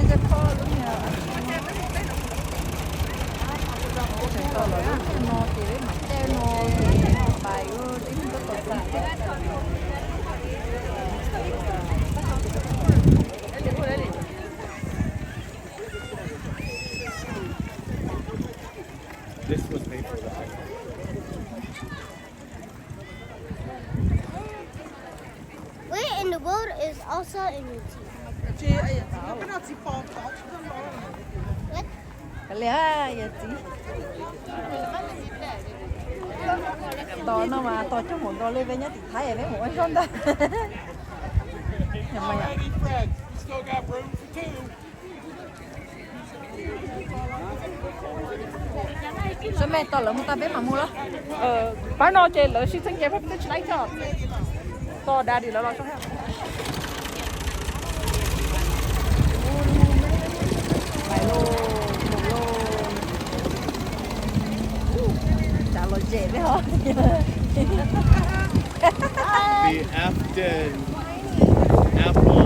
Txawm tau los lub no ces peb mam caij no ces pais ua tib neeg tuaj tau txais. This was made for the iPhone. Wait, and the water is also in your teeth. What? Kav liam yawm txiv. Tos no mas tos coob npaum nkaus li, peb nyob tim Thaib es peb mus ua zog ntag. Alrighty, friends. We still got room for two. Sab me tos lawv mus tag peb mam mus los. Pab no ces lawv sib txeeb ces peb tsis laib tso. Tos Daddy lawv los tso. Pais lauj, mus lauj. Tsam los zem peb ho. The Afton Apple